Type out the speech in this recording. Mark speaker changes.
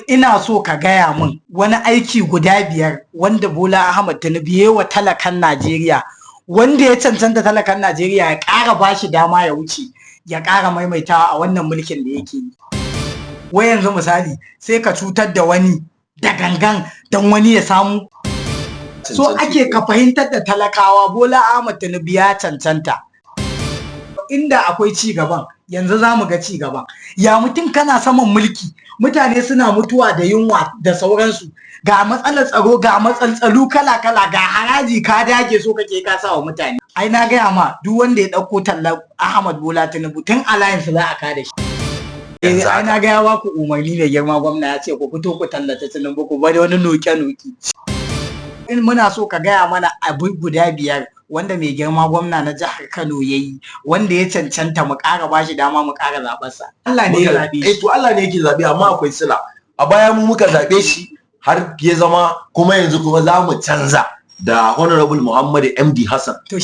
Speaker 1: Ina so ka gaya min wani aiki guda 5 wanda Bola Ahmad Tinubu ya wa talakan Najeriya, wanda ya cancanta talakan Najeriya ya ƙara bashi dama ya wuce, ya ƙara maimaitawa a wannan mulkin da yake yi. Wai yanzu misali, sai ka cutar da wani da gangan don wani ya samu. So ake ka fahimtar da talakawa Bola Ahmad Tinubu ya cancanta. Inda akwai ci gaban, yanzu za mu ga ci gaban. Ya mutum kana saman mulki, mutane suna mutuwa da yunwa da sauransu, ga matsalar tsaro, ga matsaltsalu kala-kala, ga haraji ka dage so kake ka sa wa mutane. Ai na gaya ma, duk wanda ya ɗauko tallar Ahmad Bola Tinubu, tun alliance za a kada shi. Eh, ai na gaya ba ku umarni mai girma gwamna ya ce ku fito ku tallata Tinubu, ku bari wani noke-noke. In muna so ka gaya mana abu guda 5 wanda mai girma gwamna na jihar Kano ya yi, wanda ya cancanta mu ƙara ba shi dama mu ƙara zaɓarsa. Allah ne ya zaɓe
Speaker 2: Eh
Speaker 1: shi.
Speaker 2: To, Allah ne yake zaɓe, amma akwai sila. A baya mu muka zaɓe shi har ya zama, kuma yanzu kuma za mu canza da Honorable Muhammad MD Hassan.
Speaker 1: To.